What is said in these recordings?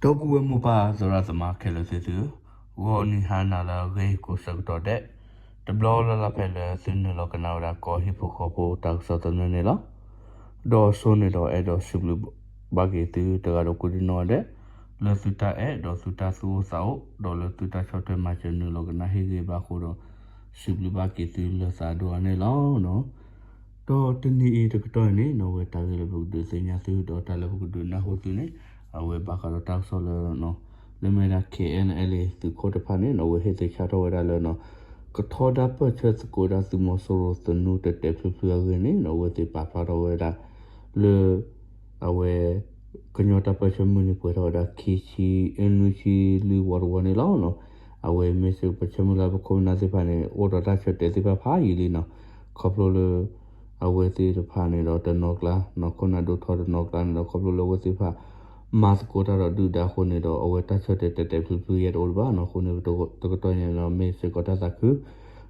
ဒီပုၢ်ဝဲၢ်မိၢ်ပၢ်သရၣ်သမါခဲလၢာ်သ့ၣ်သုဧၢ, ဂီၤနံၤဟါနၤလၢအဂ့ၤကိးဆၢကတီၢ်ဒဲး, တဘျီလၢ်လၢ်ဖဲလၢသုနုာ်လီၤကနၣ်ဝဲဒၣ်ကီၢ်ဟံၣ်ဖိဃီဖိတၢ်ကစီၣ်သနၢၣ်န့ၣ်လီၤ. ဒီးအဆိန့ၣ်ဒီးအဲၣ်ဒိးစံးဘျုးဘၣ်က့ၤသုတဂၤဒီးကိးဒံနီၢ်ဒဲး, လၢသုတၢ်အဲၣ်ဒီးသုတၢ်သူၣ်အိၣ်သးအိၣ် ဒီးလၢသုတၢ်ဆီၣ်ထွဲမၤစၢၤနုာ်လီၤကနၣ်ဟ့ၣ်ဂံၢ်ဘါအဃိဒီး စံးဘျုးဘၣ်က့ၤသုလၢသးဒိၣ်အါန့ၣ်လီၤ. ဒီးတနံၤအံၤတကတီၢ်အံၤန့ၣ် နီၢ်ဝဲတၢ်ဂ့ၢ်လၢပကဒုးသ့ၣ်ညါသု ဒီးတၢ်လၢပကဒုးနၢ်ဟူသုန့ၣ် အဝဲဘၣ်ဃးဒီးတၢ်ကစီၣ်လၢ လၢမ့ၢ်ဒၣ် KNLA သုးခိၣ်တဖၣ်န့ၣ် နီၢ်ဝဲဟ့ၣ်သ့ၣ်ဆါထီၣ်ဝဲဒၣ်လၢ ကထီဒါပၢၢ်ဆၢသကိးဒၣ်သုးမီၤစိရိၤသနူတတဲာ်ဖျုးဖျုးအဂ့ၢ်န့ၣ် နီၢ်ဝဲသ့ၣ်ပာ်ဖျါထီၣ်ဝဲဒၣ် လၢ အဝဲ ကညီတၢ်ပၢၢ်ဆၢမုၢ်နံၤပှဲၤထီၣ်ဝဲဒၣ် ခံဆံ နွံဆံလွံၢ်ဝီတဝီန့ၣ်လီၤ. အဝဲမ့ၢ်စ့ၢ်ကီးပဆၢမုၢ်လၢ်လၢပခိၣ်ပနၢ်သ့ၣ်တဖၣ်န့ၣ် အိၣ်ဒီးတၢ်ဆၢတဲာ်သ့ၣ်တဖၣ်ဖးယံာ်လံနီၤ, ခီဖျိလၢ အဝဲသ့ၣ်တဖၣ်န့ၣ်ဒီးတနီၤကျါ နီၢ်ခိၣ်နၢ်ဒိၣ်ထီတနီၤကျါန့ၣ်ဒီး ခီဖျိလၢအဝဲသ့ၣ်တဖၣ် မၤသကိးတၢ်ဒီးဒုၣ်ဒါအဃိန့ၣ်ဒီး အဝဲတၢ်ဆၢတဲာ်တဲာ်တဲာ်ဖျုးဖျုးယဲတအိၣ်ဒံးဘၣ်နီၤ. အဃိန့ၣ် တကတီၢ်ညါန့ၣ်ဒီး မ့ၢ်စ့ၢ်ကီးတၢ်သးခု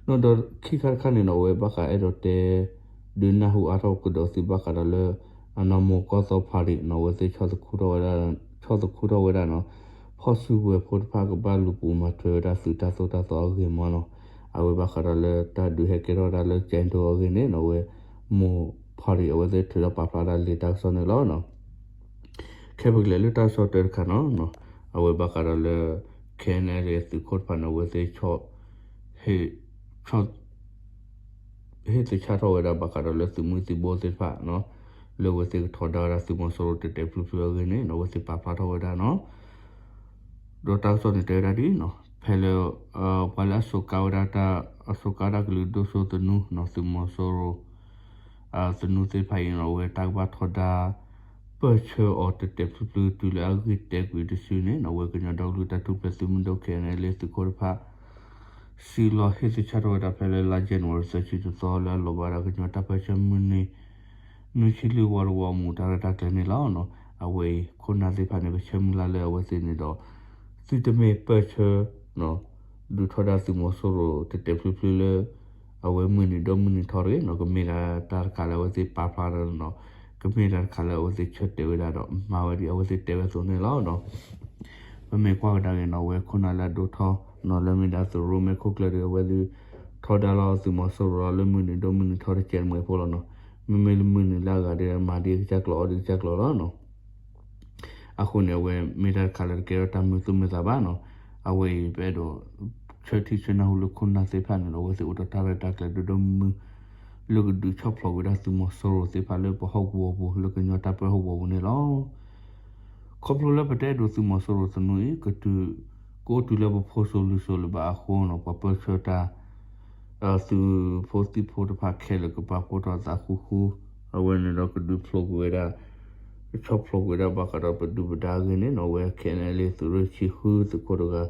နီၤဒီးခံခါတခါန့ၣ်ဒီး အဝဲဘၣ်ဃးအဲၣ်ဒိးတဲ ဒုးနၢ်ဟူအါထီၣ်ကဒီးသုဘၣ်ဃးဒီးလၢ အနီၢ်မိၢ်ကီၢ်သီ party နီၤ အဝဲသ့ၣ်ဆီၣ်သခူထီၣ်ဝဲဒၣ် ဆီၣ်သခူထီၣ်ဝဲဒၣ်နီၤ ဖီၣ်စုကဝဲၤဖိတဖၣ်ကဘၣ်လူၤပိာ်မၤထွဲဝဲဒၣ်သုးတၢ်သိၣ်တၢ်သီအဂ့ၢ်မးနီၤ. အဝဲဘၣ်ဃးဒီးလၢတၢ်ဒုးဟဲကဲထီၣ်ဝဲဒၣ်လၢကၠဲးဒိအဂ့ၢ်န့ၣ်နီၤ အဝဲမိၢ် party အဝဲသ့ၣ်ထုးထီၣ်ပာ်ဖျါဒၣ်လံာ်တၢ်ကစီၣ်န့ၣ်လီၤ. ခဲပကလဲၤလၢတၢ်ကစီၣ်တၢတခါနီၤ အဝဲဘၣ်ဃးဒီးလၢ KNLA သုးခိၣ်တဖၣ်န့ၣ် အဝဲသ့ၣ် ဟ့ၣ်သ့ၣ်ဆါထီၣ်ဝဲဒၣ်ဘၣ်ဃးဒီးလၢသုးမုၢ်သံၣ်ဘိသ့ၣ်တဖၣ်နီၤ လၢအဝဲသ့ၣ်ကထီဒါဝဲဒၣ်သုးမီၤစိရိၤတတဲာ်ဖျုးဖျုးအဂ့ၢ်န့ၣ်နီၤ အဝဲသ့ၣ်ပာ်ဖျါထီၣ်ဝဲဒၣ်နီၤ ဒီးတၢ်ကစီၣ်န့ၣ်တဲဝဲဒၣ်ဒ်နီၤ ဖဲလၢ ပှၤလၢအစိာ်ကါဝဲဒၣ်တၢ် အစိာ်ကါဒၣ်ကလုာ်ဒိၣ်စိသနူနီၤ သုးမီၤစိရိၤ သနူသ့ၣ်တဖၣ်အံၤနီၤ အဝဲတၢ်ကဘၣ်ထီဒါ ပၢၢ်ဆၢအီၤတတဲာ်ဖျုးဖျုးတုၤလၢအဂံၢ်တဲာ်ကွံာ်တစုန့ၣ်နီၤ အဝဲကညီဒီကလုာ်တၢ်ထူၣ်ဖျဲးသုးမုၢ်ဒိၣ် KNLA သုးခိၣ်တဖၣ် စံးလီၤဟ့ၣ်သ့ၣ်ဆါထီၣ်ဝဲဒၣ်ဖဲလၢလါ January သၢဆံတသီ လၢအလီၤဘၣ်ဒၣ်ကညီတၢ်ပၢၢ်ဆၢမုၢ်နံၤ နွံဆံလွံၢ်ဝီတဝီအမူးတၢ်ရဲၣ်တၢ်ကျဲၤန့ၣ်လီၤ. အဝဲအံၤ ခိၣ်နၢ်သ့ၣ်တဖၣ်န့ၣ် ပဆၢမုၢ်လၢ်လၢအဝဲသ့ၣ်န့ၣ်ဒီး သုတမ့ၢ်ပၢၢ်ဆၢ ဒုးထီဒါသုးမီၤစိရိၤတတဲာ်ဖျုးဖျုးလၢ အဝဲမုၢ်နံၤဒိၣ်မုၢ်နံၤထီတဂ့ၤနီၤ ကမ့ၢ်ဒၣ်တၢ်တခါလၢအဝဲသ့ၣ်ပာ်ဖျါဒီးနီၤ ကမ့ၢ်တၢ်တခါလၢအဝဲသ့ၣ်ဆၢတဲာ်ဝဲဒၣ်ဒီး မၤဝဲဒ်အဝဲသ့ၣ်တဲဝဲအသိးန့ၣ်လီၤ. ပမ့ၢ်ကွၢ်ကဒါက့ၤနီၤ အဝဲခိၣ်နၢ်လၢအဒိၣ်ထီၣ်နီၤ လၢမ့ၢ်ဒၣ်သုးရိၣ်မဲခိၣ်ကျၢၢ်ဒီး အဝဲဒၣ် ထီဒါလီၤသုးမီၤစိရိၤလၢမုၢ်နံၤဒိၣ်မုၢ်နံၤထီတကဲးတမှဲၤဖိလီၤနီၤ. မ့မ့ၢ်လၢမုၢ်နံၤလၢအဂၤဒီး မၤဒ်အကစၢ်ကျိၤအီၣ်ဒ်အကစၢ်ကျိၤလီၤနီၤ. အဃိန့ၣ် အဝဲမ့ၢ်တၢ်တခါလၢတကဲထီၣ်တၢ်မုာ်သူၣ်မုာ်သးဘၣ်နီၤ. အဝဲအံၤ ပအဲၣ်ဒိး ဆၢထံၣ်ဆၢနၢ်ဟူလၢခိၣ်နၢ်သ့ၣ်တဖၣ်န့ၣ်ဒီး အဝဲသ့ၣ်အိၣ်ဒီးတၢ်ရဲၣ်တၢ်ကျဲၤဒိၣ်ဒိၣ်မုၢ်မုၢ် လၢကဒုးဆီၣ်ဖျိးကွံာ်ဒၣ်သုးမီၤစိရိၤသ့ၣ်တဖၣ်လၢပဟီၣ်ကဝီၤပူၤ လၢကညီတၢ်ပၢဟီၣ်ကဝီၤပူၤန့ၣ်လီၤ. ခီဖျိလၢပတအဲၣ်ဒိးသုးမီၤစိရိၤသနူအံၤ ကတုၤ ကအိၣ်တုၤလၢပဖိစိၤလံၤစိၤလၢၤဘၣ်အဃိနီၤ ပှၤပၢၢ်ဆၢတၢ် သုးဖိသံၣ်ဖိတဖၣ်ခဲလၢာ်ကပာ်ဖှိၣ်ထီၣ်သးဃူဃူ အဝဲန့ၣ်ဒီးကဒုးဖျိးကွံာ်ဝဲဒၣ် ကဆီၣ်ဖျိးကွံာ်ဒၣ်ဘၣ်ဃးဒီးပဒုၣ်ပဒါအဂ့ၢ်န့ၣ်နီၤ အဝဲ KNLA သုးရ့ၣ်ဆံဃုသုးခိၣ်တဂၤ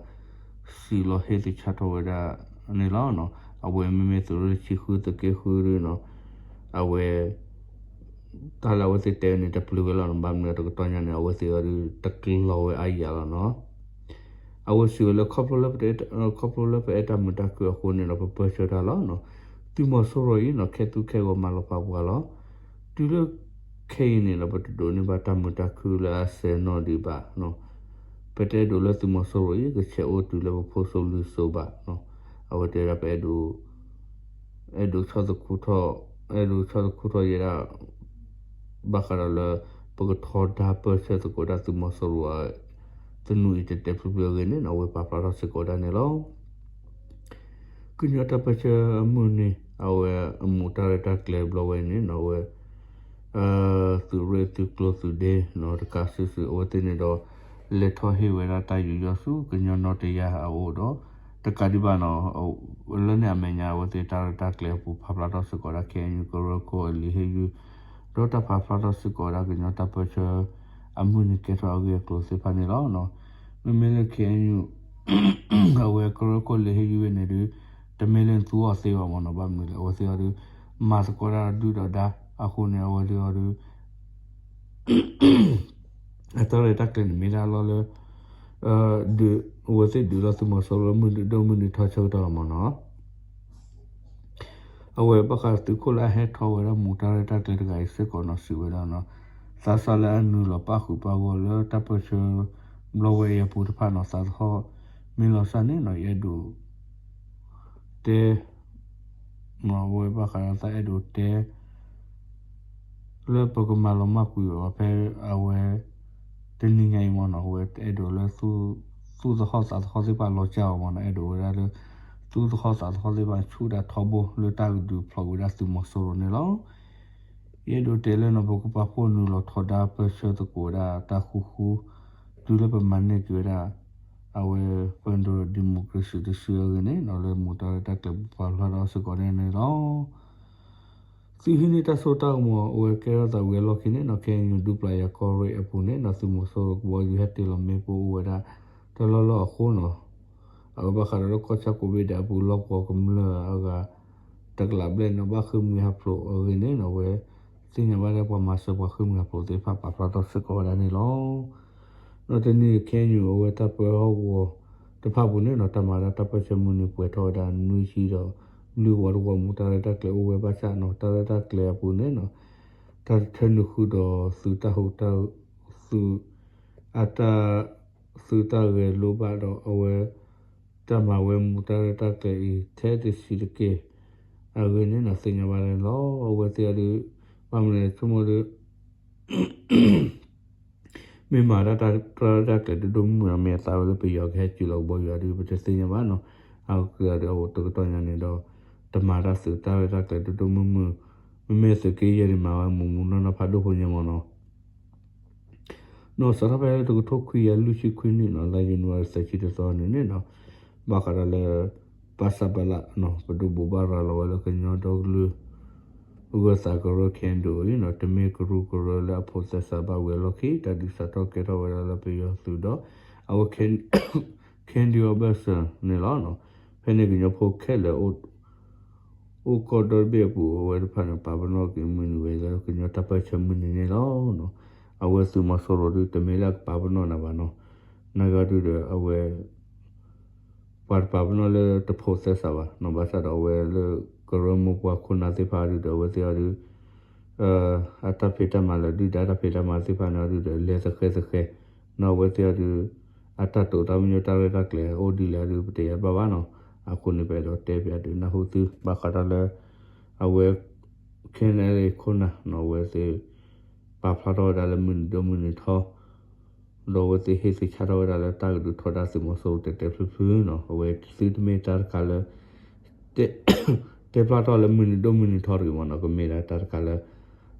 စံးလီၤဟ့ၣ်သ့ၣ်ဆါထီၣ်ဝဲဒၣ်န့ၣ်လီၤ. အဝဲမ့မ့ၢ်သုးရ့ၣ်ဆံဃုသုးက့ဃုဒုနီၤ အဝဲ တၢ်လၢအဝဲသ့ၣ်တဲဝဲန့ၣ် တပျုၤဝဲလီၤနီၤ. ဘၣ်မနုၤတကတီၢ်ညါန့ၣ် အဝဲသ့ၣ်အီၤဒုး တကျိၤဝဲအါယၤလီၤနီၤ. အဝဲစံးဝဲလၢ ခီဖျိလၢပအဲၣ်တၢ်မုာ်တၢ်ခုၣ်အဃိန့ၣ်ဒီး ပပၢၢ်ဆၢတၢ်လီၤနီၤ. သုးမီၤစိရိၤအံၤနီၤ ခဲသူၣ်ခဲဂီၤမၤလီၤပာ်ပှၤလီၤ. တုၤလၢခဲအံၤန့ၣ်ဒီး ပတဒိးန့ၢ်ဘၣ်တၢ်မုာ်တၢ်ခုၣ်လၢအစဲၤနီၣ်ဒံးဘၣ်နီၤ. ပတအဲၣ်ဒိးလၢသုးမီၤစိရိၤအံၤ ကဆဲးအိၣ်တုၤလၢပဖိစိၤလံၤစိၤဘၣ်နီၤ. အဝဲတဲဒၣ်ပအဲၣ်ဒိး အဲၣ်ဒိးဆီၣ်သခူထီၣ် အဲၣ်ဒိးဆီၣ်သခူထီၣ်ယဲဒၣ် ဘၣ်ဃးဒီးလၢ ပကထီဒါပၢၢ်ဆၢသကိးဒၣ်သုးမီၤစိရိၤ သနူအံၤတတဲာ်ဖျုးဖျုးအဂ့ၢ်န့ၣ်နီၤ အဝဲပာ်ဖျါထီၣ်စ့ၢ်ကီးဒၣ်န့ၣ်လီၤ. ကညီတၢ်ပၢၢ်ဆၢအမုၢ်နံၤ အဝဲအမူးတၢ်ရဲၣ်တၢ်ကျဲၤဘျီဝဲအံၤန့ၣ်နီၤ အဝဲ သုးရ့ၣ်သုးကျိၤသုးဒ့နီၤ တကးစုာ်စုာ် အဝဲသ့ၣ်န့ၣ်ဒီး လဲၤထီၣ်ဟ့ၣ်ဝဲဒၣ်တၢ်ယူးယီၣ်ဆူကညီနီၣ်တယၢ်အအိၣ်ဒီး တကးဒံးဘၣ်နီၤ လၢန့ၣ်အမဲာ်ညါ အဝဲသ့ၣ်တၢ်ရဲၣ်တၢ်ကျဲၤအပူၤ ပာ်ဖျါထီၣ်စ့ၢ်ကီးဒၣ် KNU ကရၢခိၣ်အလံာ်ဟ့ၣ်ယုၢ် ဒီးတၢ်ပာ်ဖျါထီၣ်စ့ၢ်ကီးဒၣ်ကညီတၢ်ပၢၢ်ဆၢ အမုၢ်နံၤကဲထီၣ်အဂ့ၢ်အကျိၤသ့ၣ်တဖၣ်န့ၣ်လီၤ. မ့မ့ၢ်လၢ KNU အဝဲကရၢခိၣ်လံာ်ဟ့ၣ်ယုၢ်ဝဲန့ၣ်ဒီး တမ့ၢ်လၢနသူအီၤသ့ဘၣ်မ့ၢ်နီၤ ဘၣ်မနုၤလဲၣ် အဝဲသ့ၣ်အီၤဒီး မၤသကိးတၢ်ဒုၣ်ဒီးဒါ အဃိန့ၣ် အဝဲသ့ၣ်အီၤဒီး အတၢ်ရဲၣ်တၢ်ကျဲၤန့ၣ်မ့ၢ်ဒၣ်လီၤလၢ ဒုး အဝဲသ့ၣ်ဒုးလီၤသုးမီၤစိရိၤလၢမုၢ်နံၤဒိၣ်မုၢ်နံၤထီဆၢကတီၢ်လီၤမ့ၢ်နီၤ. အဝဲဘၣ်ဃးသုးခိၣ်လၢအဟဲထီၣ်ဝဲဒၣ်မူးတၢ်ရဲၣ်တၢ်ကျဲၤတဂၤအံၤစ့ၢ်ကီးနီၤ စံးဝဲဒၣ်နီၤ သးစၢ်လၢအနုာ်လီၤပၣ်ဃုာ်ပၣ်ဂီၢ်လၢတၢ်ပၢၢ်ဆၢ ဘျီဝဲအံၤအပူၤတဖၣ်နီၤ သးသဟီၣ်မ့ၢ်လီၤစၢ်န့ၣ်နီၤ ယအဲၣ်ဒိး တဲ မ့ၢ်ဝဲဘၣ်ဃးဒီးသးအဲၣ်ဒိးတဲ လၢပကမၤလီၤမၢ်ကွံာ်အီၤဖဲအဝဲ တနံၤညါအံၤမ့ၢ်နီၤ အဝဲအဲၣ်ဒိးလၢ သူၣ်သဟီၣ်သးသဟီၣ်သ့ၣ်တဖၣ်လီၤစၢ်အီၤမ့ၢ်နီၤ အဲၣ်ဒိးဝဲဒၣ်လၢ သူၣ်သဟီၣ်သးသဟီၣ်သ့ၣ်တဖၣ်ဆူၣ်ဒၣ်ထီဘိလၢတၢ်ကဒုးဖျိးကွံာ်ဝဲဒၣ်သုးမီၤစိရိၤန့ၣ်လီၤ. ယအဲၣ်ဒိးတဲလၢနီၤ ပကပာ်ဖှိၣ်နုာ်လီၤထီဒါပၢဆှၢသကိးဝဲဒၣ်တၢ်ဃူဃူ တုၤလၢပမၤန့ၢ်က့ၤဝဲဒၣ် အဝဲ federal democracy တစုအဂ့ၢ်န့ၣ်နီၤ လၢမူးတၢ်ရဲၣ်တၢ်ကျဲၤပာ်ဖျါထီၣ်စ့ၢ်ကီးန့ၣ်န့ၣ်လီၤ. သုးဟံးန့ၢ်တၢ်စိတၢ်ကမီၤ အဝဲကဲထီၣ်သးဝံၤအလီၢ်ခံန့ၣ်နီၤ ခဲအံၤဒူပျၢ်ယၤကီၢ်ရ့ၣ်အပူၤန့ၣ်နီၤ သုးမီၤစိရိၤကဘီယူၤဟဲတ့ၢ်လီၤမ့ၣ်ပိၢ်အိၣ်ဝဲဒၣ် တလီၢ်လီၢ်အဃိနီၤ အဝဲဘၣ်ဃးဒီးလၢကီၢ်ဆၣ်ကိးဘ့ၣ်ဒဲးအပူၤ လီၢ်ကဝီၤကမျၢၢ်အဂၤ တကလးဘျဲၣ်န့ၣ် ဘၣ်ဃ့ၢ်မှံဟးဖျိးအဂ့ၢ်န့ၣ်နီၤ အဝဲ သ့ၣ်ညါဘၣ်လၢပှၤမၤစၢၤပှၤဃ့ၢ်မှံဟးဖျိးသ့ၣ်တဖၣ်ပာ်ဖျါထီၣ်စ့ၢ်ကီးဝဲဒၣ်န့ၣ်လီၤ. ဒီးတနံၤ ခဲအံၤ အဝဲတၢ်ပၢဟီၣ်ကဝီၤတဖၣ်ပူၤန့ၣ်နီၤ တၢ်မၤဒၣ်တၢ်ပၢဆှၢမုၢ်နံၤပှဲၤထီၣ်ဝဲဒၣ်နွံဆံဒီး လွံၢ်ဝီတဝီ မူးတၢ်ရဲၣ်တၢ်ကျဲၤအိၣ်ဝဲဘၣ်ဆၣ်နီၤ တၢ်ရဲၣ်တၢ်ကျဲၤအပူၤန့ၣ်နီၤ တၢ်တထၢနုာ်ဃုာ်ဒီးသုးတၢ်ဟူးတၢ် သုး အတၢ် သုးတၢ်ဂဲၤလိဘၣ်ဒီးအဝဲ တၢ်မၤဝဲမူးတၢ်ရဲၣ်တၢ်ကျဲၤအံၤ ထဲတဆံးတက့ၢ် အဂ့ၢ်န့ၣ်နီၤ သ့ၣ်ညါဘၣ်န့ၣ်လီၤ. အဝဲသ့ၣ်အီၤဒုး ဘၣ်မနုၤဆိကမိၣ်ဒီး မ့ၢ်မၤဒၣ်တၢ်ရဲၣ်တၢ်ကျဲၤဒိၣ်ဒိၣ်မုၢ်မုၢ် မ့ၢ်အသးဝဲလၢပယီၤကဟဲစူၤလီၤကဘီယူၤအီၤဒုး ပတသ့ၣ်ညါဘၣ်နီၤ. အက့ၤအီၤဒုး အအိၣ်တကတီၢ်ညါန့ၣ်ဒီး တမၤတၢ်သုးတၢ်ရဲၣ်တၢ်ကျဲၤဒိၣ်ဒိၣ်မုၢ်မုၢ် မ့မ့ၢ်သုးက့ယဲၢ်န့ၣ် မၤဝဲမူးမူးနီၢ်နီၢ်ဖးဒိၣ်ဖိညါမ့ၢ်နီၤ နီၤ စးထီၣ်ဖဲတကထိခွံကယၤလွံၢ်ဆံခွံနံၣ်နီၤ လါယနူၤအါရံၤသၢဆံတသီန့ၣ်န့ၣ်နီၤ ဘၣ်ဃးဒီးလၢ ပၣ်စၣ်ပၣ်လးနီၤ ပဒိးဘိးဘၣ်ရၤလီၤဝဲလၢကညီဒီကလုာ် ဂၢၢ်သးကရၢ KNDO အံၤနီၤ တမ့ၢ်ကရူၢ်ကရၢလၢအဖိးသဲစးဘၣ်ဝံၤအလီၢ်ခံ တၢ်ဒုးစးထီၣ်ကဲထီၣ်ဝဲဒၣ်လၢပယီၤသုးဒီး အဝဲ KNDO အဘၢၣ်စၢၤန့ၣ်လီၤ. ဖဲန့ၣ်ကညီဖိခဲလၢာ် အိၣ်ကီၢ်ဒီတဘ့ၣ်အပူၤ အဝဲတဖၣ်န့ၣ် ပာ်ပနီၣ်က့ၤမုၢ်နံၤဝဲလၢကညီတၢ်ပၢဆှၢမုၢ်နံၤန့ၣ်လီၤ. အဝဲသုးမီၤစိရိၤဒုး တမ့ၢ်လၢအကပာ်ပနီၣ်နၤဘၣ်နီၤ. နာ်ဂ့ၤဒုးဒီး အဝဲ ပှၤတပာ်ပနီၣ်လၢတဖိးသဲစးဘၣ်နီၤ. ဘၣ်ဆၣ်ဒီးအဝဲလၢကရၢမိၢ်ပှၢ်ခိၣ်နၢ်သ့ၣ်တဖၣ်ဒုးဒီး အဝဲသ့ၣ်အီၤဒုး အတၢ်ဖံးတၢ်မၤလၢ ဒုၣ်ဒါတၢ်ဖံးတၢ်မၤသ့ၣ်တဖၣ်န့ၣ်အီၤဒုးဒီး လဲၤသဃဲသဃဲ နီၤအဝဲသ့ၣ်အီၤဒုး အတၢ်တိာ်တၢ်ပညိၣ်တၢ်ရဲၣ်တၢ်ကျဲၤအိၣ်ဒ်လဲၣ်အီၤဒုး ပတယၤဘၣ်ဘၣ်နီၤ. အဃိန့ၣ် ပအဲၣ်ဒိးတဲပၠးဒုးနၢ်ဟူသု ဘၣ်ဃးဒီးလၢ အဝဲ KNLA ခိၣ်နၢ်နီၤ အဝဲသ့ၣ် ပာ်ဖျါထီၣ်ဝဲဒၣ်လၢမုၢ်နံၤဒိၣ်မုၢ်နံၤထီ ဒီးအဝဲသ့ၣ်ဟ့ၣ်သ့ၣ်ဆါထီၣ်ဝဲဒၣ်လၢတၢ်ကဒုးထီဒါသုးမီၤစိရိၤတဲာ်တဲာ်ဖျုးဖျုးနီၤ. အဝဲသုတမ့ၢ်တၢ်တခါလၢ တဲဖျါထီၣ်လၢမုၢ်နံၤဒိၣ်မုၢ်နံၤထီတဂ့ၤမ့ၢ်နီၤ. ကမ့ၢ်ဒၣ်တၢ်တခါလၢ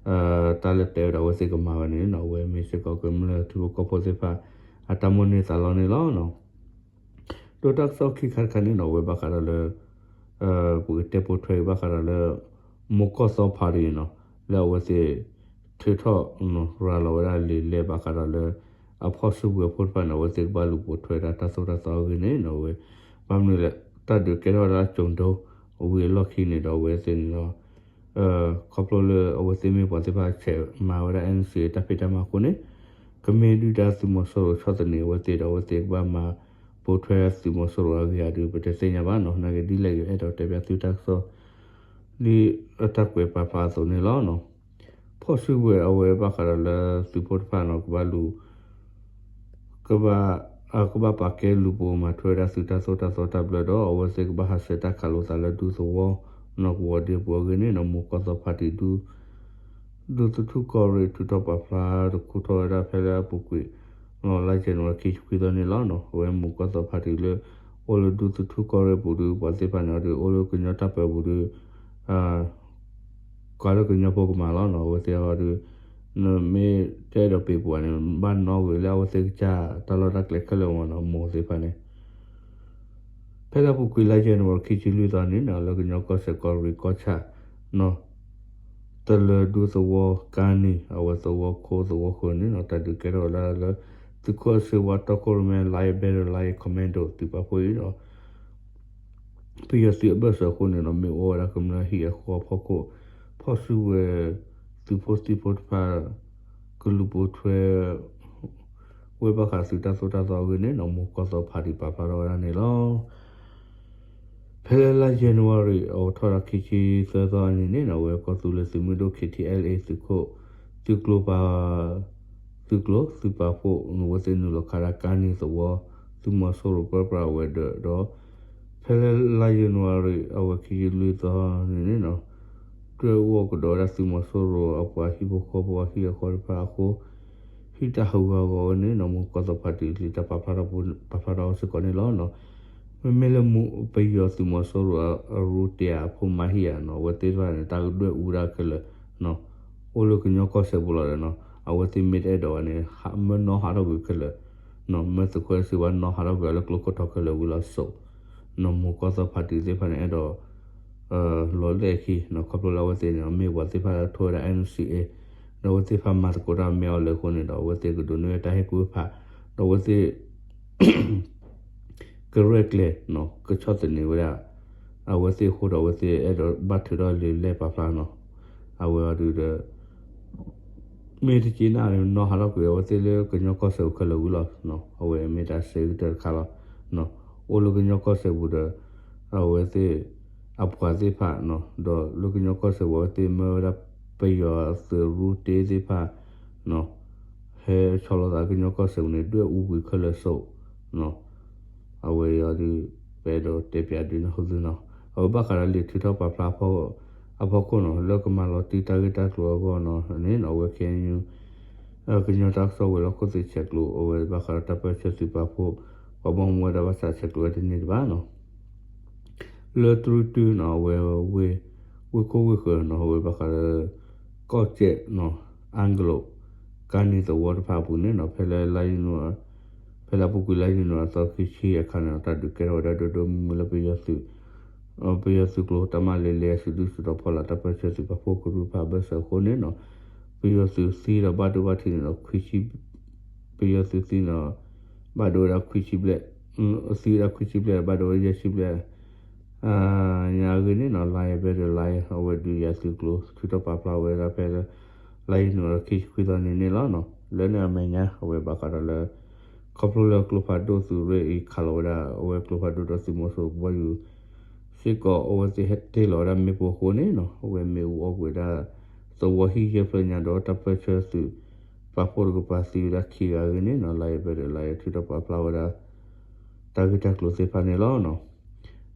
တၢ်လၢတဲဝဲဒၣ်အဝဲသ့ၣ်ကမၤဝဲန့ၣ်နီၤ. အဝဲမ့ၢ်စ့ၢ်ကီးကမျၢၢ်ထံဖိကီၢ်ဖိသ့ၣ်တဖၣ် အတၢ်မိၣ်န့ၢ်သးလီန့ၣ်လီၤ. ဒီးတၢ်ကစီၣ်ခံခါတခါန့ၣ်နီၤ အဝဲဘၣ်ဃးဒီးလၢ ပကတဲပိာ်ထွဲက့ၤဘၣ်ဃးဒီးလၢ မိၢ်ကီၢ်သီ party နီၤ လၢအဝဲသ့ၣ် ထုးထီၣ်ရၤလီၤဝဲဒၣ်လံာ်လဲၢ်ဘၣ်ဃးဒီးလၢ အဖီၣ်စုကဝဲၤဖိတဖၣ်န့ၣ် အဝဲသ့ၣ်ကဘၣ်လူၤပိာ်ထွဲဒၣ်တၢ်သိၣ်တၢ်သီအဂ့ၢ်န့ၣ်နီၤ. အဝဲ ဘၣ်မနုၤလဲၣ် တၢ်ဒုးကဲထီၣ်ဝဲဒၣ်ကၠိၤဒိ အဝံၤအလီၢ်ခံန့ၣ်ဒီး အဝဲသ့ၣ်န့ၣ်ဒီး ခီဖျိလၢအဝဲသ့ၣ်မ့ၢ်ပှၤသ့ၣ်တဖၣ်ဆဲးမၤဝဲဒၣ် NCA တၢ်ဖံးတၢ်မၤအဃိန့ၣ် ကမ့ၢ်ဒုၣ်ဒါသုးမီၤစိရိၤဆီၣ်သနံးအဝဲသ့ၣ်ဒီး အဝဲသ့ၣ်ကဘၣ်မၤပိာ်ထွဲသုးမီၤစိရိၤအဂ့ၢ်အဒုး ပတသ့ၣ်ညါဘၣ်နီၤ. နာ်က့ဒ်လဲၣ်ဂ့ၤ အဲၣ်ဒိးတဲပၠးသုတၢ်ကစီၣ် ဒ်အတၢ်ကွဲးပာ်ဖျါအသိးန့ၣ်လီၤ. ဖီၣ်စုကဝဲၤအဝဲဘၣ်ဃးဒီးလၢသုးဖိတဖၣ်နီၤ ကဘၣ်လူၤ ကဘၣ် ကဘၣ်ပာ်ကဲလူၤပိာ်မၤထွဲဝဲဒၣ်သုးတၢ်သိၣ်တၢ်သီတၢ်ဘျၢဒီး အဝဲသ့ၣ်ကဘၣ်ဟးဆှဲးတၢ်ခးလိာ်သးလၢဒူသဝီ နီၢ်ကဝီၤဒ့အပူၤအဂ့ၢ်န့ၣ်နီၤ မိၢ်ကီၢ်သီ party ဒူ ဒူသထူၣ်ကီၢ်ရ့ၣ် ထုးထီၣ်ပာ်ဖျါတခူထီၣ်ဝဲဒၣ်ဖဲလၢအပူၤကွံာ် လီၤလါ January ခံဆံခွံသီန့ၣ်လီၤ. အဝဲမိၢ်ကီၢ်သီ party လၢ အိၣ်လၢဒူသထူၣ်ကီၢ်ရ့ၣ်အပူၤဒီး ပှၤသ့ၣ်တဖၣ်န့ၣ်ဒီး အိၣ်လၢကညီတၢ်ပၢအပူၤဒီး ကွၢ်လၢကညီဖိကမၤလီၤနီၤ. အဝဲသ့ၣ်အီၤဒီး နမ့ၢ်တဲဒီးပံၤပူၤန့ၣ် ဘၣ်နီၣ်ဂ့ၤလၢအဝဲသ့ၣ်ကစၢ်တၢ်လီၢ်တၢ်ကျဲခဲလၢာ်မ့ၢ်နီၤ မိၢ်သ့ၣ်တဖၣ်န့ၣ် ဖဲလၢအပူၤကွံာ်လါ January ခံဆံလွံၢ်သီန့ၣ်နီၤ လၢကညီကီၢ်စဲၣ်ကီၢ်ရ့ၣ်ကီၢ်ဆၣ်နီၤ တလၢၤဒူသဝီကါနံၤ အဝဲသဝီခိၣ်သဝီဃၢၤန့ၣ်နီၤ တၢ်ဒုးကဲထီၣ်ဝဲဒၣ်လၢ သုးခိၣ်အစ့ဝါတီခိၣ်ရိၣ်မဲ Lion Battalion Commando သုးပာ်ဖှိၣ်အံၤဒီး ပယီၤသုးအဘၢၣ်စၢၤအဃိန့ၣ်နီၤ မ့ၢ်အိၣ်ဝဲဒၣ်ကမျၢၢ်ဟံၣ်အဃီအဖီခိၣ် ဖီၣ်စုကဝဲၤ သုးဖိသံၣ်ဖိတဖၣ် ကလူၤပိာ်ထွဲ ဝဲဘၣ်ဃးသုးတၢ်သိၣ်တၢ်သီအဂ့ၢ်န့ၣ်နီၤ မိၢ်ကီၢ်သီ party ပာ်ဖျါထီၣ်ဝဲဒၣ်န့ၣ်လီၤ. ဖဲလၢလါ January အိၣ်ထီၣ်ဒီးခံဆံသၢသီအနံၤန့ၣ်နီၤ အဝဲကီၢ်သူလ့ၤသုးမုၢ်ဒိၣ် K T L A သုးခိၣ် သုးကျိၤပၤ သုးကျိၤသုးပာ်ဖှိၣ်န့ၣ် အဝဲသ့ၣ်နုာ်လီၤခးဒၣ်ကါန့ၢ်သဝီ သုးမီၤစိရိၤပၢပြးဝဲၤဒၢးဒီး ဖဲလၢလါယနူၤအါရံၤ အဝဲခံဆံလွံၢ်သီန့ၣ်န့ၣ်နီၤ တွဲအိၣ်ကဒီးဝဲဒၣ်သုးမီၤစိရိၤအပှၤဟံၣ်ဖိဃီဖိအဟံၣ်အဃီတဖၣ်အဃိ ဟံၣ်တၢ်ဟးဂူာ်ဟးဂီၤဝဲန့ၣ်နီၤ မိၢ်ကီၢ်သီ party လံာ်တၢ်ပာ်ဖျါထီၣ်ပာ်ဖျါထီၣ်စ့ၢ်ကီးန့ၣ်လီၤ. မ့မ့ၢ်လၢပယီၤသုးမီၤစိရိၤအရူတ့ၢ်အဖိမါဟံၣ်ဧါနီၤ အဝဲသ့ၣ်တဖၣ်န့ၣ် တၢ်ကဒွဲၣ်အူဒၣ်ခဲလၢာ် အိၣ်လၢကညီကီၢ်စဲၣ်ပူၤလီၤဒီးနီၤ အဝဲသ့ၣ်မ့ၢ်တအဲၣ်ဒိးဘၣ်န့ၣ် မၢနီၢ်ဟးထီၣ်ကွံာ်ခဲလၢာ် မၢသုးခိၣ်စ့ဝါနီၢ်ဟးထီၣ်ကွံာ်အီၤလၢကျိခိၣ်ထီခဲလၢာ်ဝံၤလီၤစိး နီၤ မိၢ်ကီၢ်သီ party သ့ၣ်တဖၣ်န့ၣ် အဲၣ်ဒိး လီၤလၢအခံနီၤ ခီဖျိလၢအဝဲသ့ၣ်န့ၣ် မ့ၢ်ပှၤသ့ၣ်တဖၣ်လၢအထိဝဲဒၣ် NCA ဒီးအဝဲသ့ၣ်တဖၣ်မၤသကိးတၢ်မ့ၢ်အီၤလဲၣ်အဃိန့ၣ်ဒီး အဝဲသ့ၣ်ကဒိးန့ၢ်ဝဲတၢ်ဟ့ၣ်ကူၣ်ဟ့ၣ်ဖး ဒီးအဝဲသ့ၣ် ကရဲၣ်ကျဲၤနီၤ ကဆီၣ်သနံးဝဲဒၣ် အဝဲသ့ၣ်အဃိဒီး အဝဲသ့ၣ်အဲၣ်ဒိးဘၣ်ထုးထီၣ်လံာ်လဲၢ်ပာ်ဖျါနီၤ အဝဲအီၤဒုးဒီး မ့ၢ်တက့ၢ်နၤန့ၣ် နီၢ်ဟးထီၣ်ကွံာ်အဝဲသ့ၣ်လၢကညီကီၢ်စဲၣ်ပူၤခဲလၢာ်ဝံၤလီၤ. အဝဲမ့ၢ်တၢ်စဲးကတၢၢ်တခါလီၤ. အိၣ်လၢကညီကီၢ်စဲၣ်ပူၤဒီး အဝဲသ့ၣ် အပှၤသ့ၣ်တဖၣ် ဒီးလၢကညီကီၢ်စဲၣ်ပူၤ အဝဲသ့ၣ်မၢဝဲဒၣ်ပယီၤသုးရူတ့သ့ၣ်တဖၣ် ဟဲဆီလီၤသးကညီကီၢ်စဲၣ်ပူၤန့ၣ် ဒွဲၣ်အူကွံာ်ခဲလၢာ်စိး အဝဲအံၤဒုး ပအဲၣ်ဒိးတဲပၠးဒုးနၢ်ဟူသုနီၤ. အဝဲဘၣ်ဃးဒီးလံာ်ထုးထီၣ်ပာ်ဖျါအဖီခိၣ်နီၤ လၢကမၤလီၤတံၢ်တၢ်ဂ့ၢ်တၢ်ကျိၤအဂီၢ်နီၤန့ၣ်နီၤ အဝဲ KNU ကညီတၢ်ကစီၣ်ဝဲၤလီၢ်ခိၣ်သ့ၣ်ဆဲးကျိး အဝဲဘၣ်ဃးဒီးတၢ်ပၢဆှၢသုးပာ်ဖှိၣ် ပှၤဘၣ်မူဝဲဒၣ်ဘၣ်ဆၣ်ဆဲးကျိးဝဲတန့ၢ်တဘၣ်နီၤ လၢတြူတုနီၤ အဝဲ ဝ့ၢ်ခိၣ်ဝ့ၢ်ဃၢၤနီၤ အဝဲဘၣ်ဃးဒီး ကီၢ်စဲၣ်နီၤ အၣ်ကလိး ကါန့ၢ်သဝီတဖၣ်အပူၤန့ၣ်နီၤ ဖဲလၢလါယနူၤ ဖဲလၢအပူၤကွံာ်လါယနူၤအသီခံဆံအခါန့ၣ် တၢ်ဒုးကဲထီၣ်ဝဲဒၣ်ဒိၣ်ဒိၣ်မုၢ်မုၢ်လၢပယီၤသုး ပယီၤသုးကျိၤတၢ်မၤလ့လ့အစုဒုးစုတီၤဖီလာ်တၢ်ပၢဆှၢသုးပာ်ဖှိၣ်ကရူၢ်တဖၣ်အဘၢၣ်စၢၤအဃိန့ၣ်နီၤ ပယီၤသုးသံဒီးဘၣ်ဒိဘၣ်ထံးန့ၣ်ဒီး ပယီၤသုးသံန့ၣ် ဘၣ်ဒိဝဲဒၣ်ခွံဆံဘျဲၣ်, သံဝဲဒၣ်ခွံဆံဘျဲၣ် ဘၣ်ဒိဝဲယဲၢ်ဆံဘျဲၣ် ညါအဂ့ၢ်န့ၣ်နီၤ လါယဘဲဒၣ်လါယ အဝဲဒုးယၤသုးကျိၤ ထုးထီၣ်ပာ်ဖျါဝဲဒၣ်ဖဲလၢ လါယနူၤအသီခံဆံခွံသီန့ၣ်န့ၣ်လီၤ. လၢန့ၣ်အမဲာ်ညါ အဝဲဘၣ်ဃးဒီးလၢ ခီဖျိလၢကျိဖးဒိၣ်သုးရ့ၣ်အံၤခးလီၤဝဲဒၣ် အဝဲကျိဖးဒိၣ်ဒီးသုးမီၤစိရိၤကဘီယူၤ စ့ၢ်ကီး အဝဲသ့ၣ်ဟဲတ့ၢ်လီၤဝဲဒၣ်မ့ၣ်ပိၢ်အဃိန့ၣ်နီၤ အဝဲမ့ၣ်အူအီၣ်ကွံာ်ဝဲဒၣ် သဝီဟံၣ်ယဲၢ်ဖျၢၣ်ညါဒီးတၢ်ပၢဆှၢသုး ပာ်ဖှိၣ်တကပၤသံဝဲဒၣ်ခံဂၤအဂ့ၢ်န့ၣ်နီၤ လါယဘဲဒၣ်လါယထုးထီၣ်ပာ်ဖျါဝဲဒၣ် တၢ်ဂ့ၢ်တၢ်ကျိၤသ့ၣ်တဖၣ်န့ၣ်လီၤ.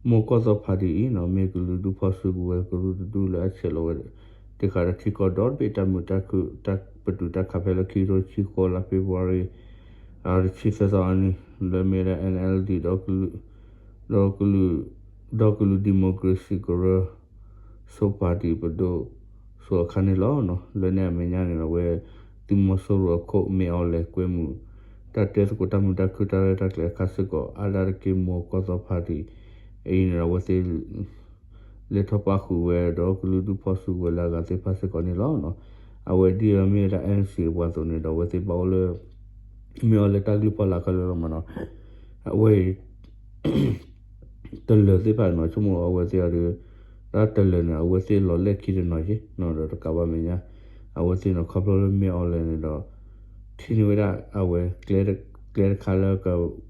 မိၢ်ကီၢ်သီ party အံၤနီၤ မ့ၢ်ကလုာ်ဒူၣ်ဖီၣ်စုကဝဲၤကရူၢ်တဒူၣ်လၢအဆဲးလီၤဝဲ တ့ၢ်ဃာ်ဒီးထံကီၢ်ဒီတဘ့ၣ်တၢ်မုာ်တၢ်ခုၣ် တၢ်ပတုာ်တၢ်ခးဖဲလၢခံကထိတဆံဃိးလါ February တဆံသၢသီအနံၤ လၢမ့ၢ်ဝဲဒၣ် NLD ဒီးကလုာ် ဒီကလုာ် democracy ကရၢ စိၤ party ပဒိၣ်စိၤအခါန့ၣ်လီၤ. လၢန့ၣ်အမဲာ်ညါန့ၣ် အဝဲ သုးမီၤစိရိၤအခိၣ်မ့ၢ်အီၤလဲၤကွဲမုာ် တၢ်တဲသကိးတၢ်မုာ်တၢ်ခုၣ်တၢ်ရဲၣ်တၢ်ကျဲၤအခါစ့ၢ်ကီး အါဒၣ်တက့ၢ်မိၢ်ကီၢ်သီ party အံၤန့ၣ် အဝဲသ့ၣ် လဲၤထီၣ်ပာ်ဃုာ်ဝဲဒီးကလုာ်ဒူၣ်ဖီၣ်စုကဝဲၤလၢအဂၤသ့ၣ်တဖၣ်စ့ၢ်ကီးန့ၣ်လီၤ. အဝဲဒ်အမ့ၢ်ဝဲဒၣ် NCA အပှၤအသိးန့ၣ်ဒီး အဝဲသ့ၣ်ဘၣ်အိၣ်လၢ မ့ၢ်အီၤလၢတၢ်ကလုၢ်ဖီလာ်ခဲလၢာ်လီၤမးနီၤ အဝဲအံၤ တလၢၤသ့ၣ်တဖၣ်န့ၣ် ဆိကမိၣ်အဝဲသ့ၣ်အီၤဒီး တၢ်တလၢၤန့ၣ် အဝဲသ့ၣ်လီၤလဲၣ်ခံတနီၤယ့ၣ်နီၤ ဒီးတကးဘၣ်မဲာ်ညါ အဝဲသ့ၣ်န့ၣ် ခီဖျိလၢမ့ၢ်အီၤလဲၣ်န့ၣ်ဒီး ထံၣ်န့ၢ်ဝဲဒၣ်အဝဲ ကျဲတခါလၢ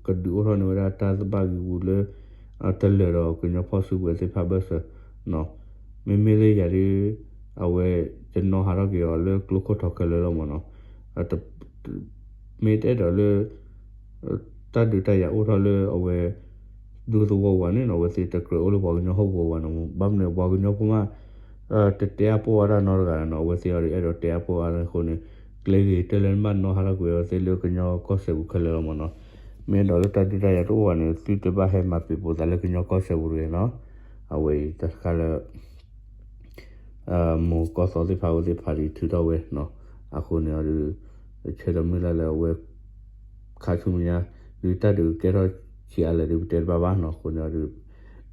ကဒုးအိၣ်ထီၣ်န့ၢ်ဝဲဒၣ်တၢ်သဘၣ်ဂ့ၤဂူာ်လၢ တလၢၤဒီးကညီဖီၣ်စုကဝဲၤသ့ၣ်တဖၣ်ဘၢၣ်စၢၤ မ့မ့ၢ်လၢယၤဒီး အဝဲ ယနီၢ်ဟးထီၣ်က့ၤအီၤလၢကျိခိၣ်ထီခဲလၢာ်လီၤမးနီၤ မ့ၢ်တအဲၣ်ဒိးလၢ တၢ်ဒုးတၢ်ယၤအိၣ်ထီၣ်လၢအဝဲ ဒူသဝီဝဲန့ၣ်နီၤ အဝဲသ့ၣ်တကြၢးအိၣ်လၢပှၤကညီဟီၣ်ကဝီၤဘၣ်နီၤ ဘၣ်မနုၤပှၤကညီဖိမး တတဲအါပိၢ်အါတၢ်နီတဂၤနီၤ အဝဲသ့ၣ်အီၤဒီးအဲၣ်ဒိးတဲအါပိၢ်အါတၢ်အဃိန့ၣ် ကျဲဂ့ၤတၢ်လၢနဘၣ်နီၢ်ဟးထီၣ်ကွံာ်အဝဲသ့ၣ်လၢကညီကီၢ်စဲၣ်ပူၤခဲလၢာ်လီၤမးနီၤ မ့ၢ်အဲၣ်ဒိးလၢတၢ်ဒုးတၢ်ယၤတအိၣ်ဘၣ်န့ၣ် သုတဘၣ်ဟဲမၤပံာ်ပိာ်သးလၢကညီကီၢ်စဲၣ်ပူၤတဂ့ၤနီၤ အဝဲအံၤတၢ်တခါလၢ မိၢ်ကီၢ်သီသ့ၣ်တဖၣ်အဝဲသ့ၣ် party ထုးထီၣ်ဝဲနီၤ အဃိန့ၣ်အီၤဒီး ဆၢဒီးမုၢ်လၢ်လၢအဝဲ ခါဆူညါ ဒုးတၢ်ဒုးကဲထီၣ်ဆံးအါလဲၣ်ဒီး ပတဲတဘၣ်ဘၣ်နီၤ အဃိန့ၣ်အီၤ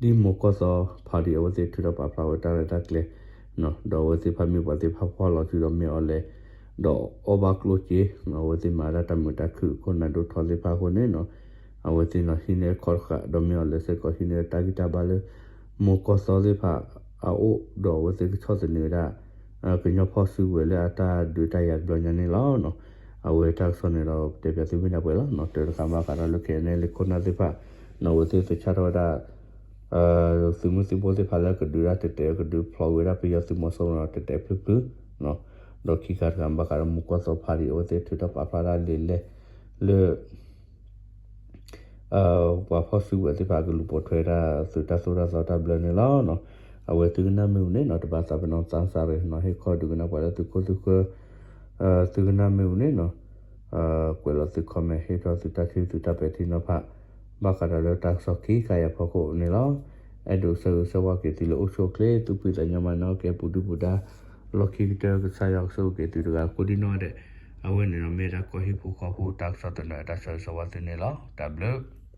ဒီး ဒ်မိၢ်ကီၢ်သီ party အဝဲသ့ၣ်ထုးထီၣ်ပာ်ဖျါဝဲတၢ်ရဲၣ်တၢ်ကျဲၤ ဒီးအဝဲသ့ၣ်တဖၣ်မ့ၢ်ပှၤသ့ၣ်တဖၣ်ဖီၣ်လီၤစုဒီးမ့ၢ်အီၤလဲၣ် ဒီးအီၣ်ဘၣ်ကျိၣ်စ့ အဝဲသ့ၣ်မၤဒၣ်တၢ်မုာ်တၢ်ခုၣ်ခိၣ်နၢ်ဒိၣ်ထီသ့ၣ်တဖၣ်အဃိန့ၣ်နီၤ အဝဲသ့ၣ်နီၤဟံးန့ၢ်ခီၣ်တဃာ်ဒီးမ့ၢ်အီၤလဲၣ်စ့ၢ်ကီး ဟံးန့ၢ်တၢ်ဂံၢ်တၢ်ဘါလၢ မိၢ်ကီၢ်သီသ့ၣ်တဖၣ်အအိၣ် ဒီးအဝဲသ့ၣ်ကဆီၣ်သနံးဝဲဒၣ် ကညီဖီၣ်စုကဝဲၤလၢအတၢ်ဒုးတၢ်ယၤတဘျီညါန့ၣ်လီၤ. အဝဲတၢ်ကစီၣ်န့ၣ်ဒီး ပတဲပၠးသုမ့ၢ်ဒၣ်ပှဲၤလီၤ. တၢ်တခါဘၣ်ဃးဒီးလၢ ခဲအံၤန့ၣ် လၢခိၣ်နၢ်သ့ၣ်တဖၣ် အဝဲသ့ၣ်သဆၣ်ထီၣ်ဝဲဒၣ် သုးမုၢ်သံၣ်ဘိသ့ၣ်တဖၣ်လၢကဒုးဒၣ်တဲာ်တဲာ် ကဒုးဖျိးဝဲဒၣ်ပယီၤသုးမီၤစိရိၤန့ၣ် တဲာ်တဲာ်ဖျုးဖျုး ဒီးခံခါတခါ ဘၣ်ဃးဒီးမူကီၢ်သီဖါဒံး အဝဲသ့ၣ်ထုးထီၣ်ပာ်ဖျါတၢ်လံာ်လဲၢ်လၢ ပှၤဖီၣ်စုကဝဲၤသ့ၣ်တဖၣ် အကလူၤပိာ်ထွဲတၢ်သုးတၢ်သိၣ်တၢ်သီတၢ်ဘျၢန့ၣ်လီၤ. အဝဲသုကနၣ်မ့ၢ်ဝံၤန့ၣ်နီၤ တဘၣ်သးပ့ၤနီၣ်သးစၢ်ရ့ၣ်နီၤ ဟ့ၣ်ခီဒုးကနၣ်ပှၤလၢသုခိၣ်သုဃၢၤ သုကနၣ်မ့ၢ်ဝံၤန့ၣ်နီၤ ကွဲးလီၤသု comment ဟ့ၣ်ထီၣ်သုတၢ်ထံၣ်သုတၢ်ပဲာ်ထံနီၤဖး ဘၣ်ဃးဒီးလၢတၢ်ကစီၣ်ခံခါအံၤအဖီခိၣ်န့ၣ်လီၤ. အဲၣ်ဒိးဆၢဂ့ၤဆၢဝါက့ၤသုလၢအိၣ်ဆူၣ်အိၣ်ချ့ သူၣ်ဖှံသးညီမၤနၢၤက့ၤပူၤဒုၣ်ပူၤဒါ လီၢ်ခံကတၢၢ် ကစၢ်ယွၤကဆိၣ်ဂ့ၤက့ၤသုတဂၤကိးဒံနီၢ်ဒဲး အဝဲန့ၣ်နီၤ မ့ၢ်ဒၣ်ကီၢ်ဟံၣ်ဖိဃီဖိတၢ်ကစီၣ်သနၢၣ် တၢ်ဆၢဂ့ၤဆၢဝါသုန့ၣ်လီၤ. တၢ်ဘျုး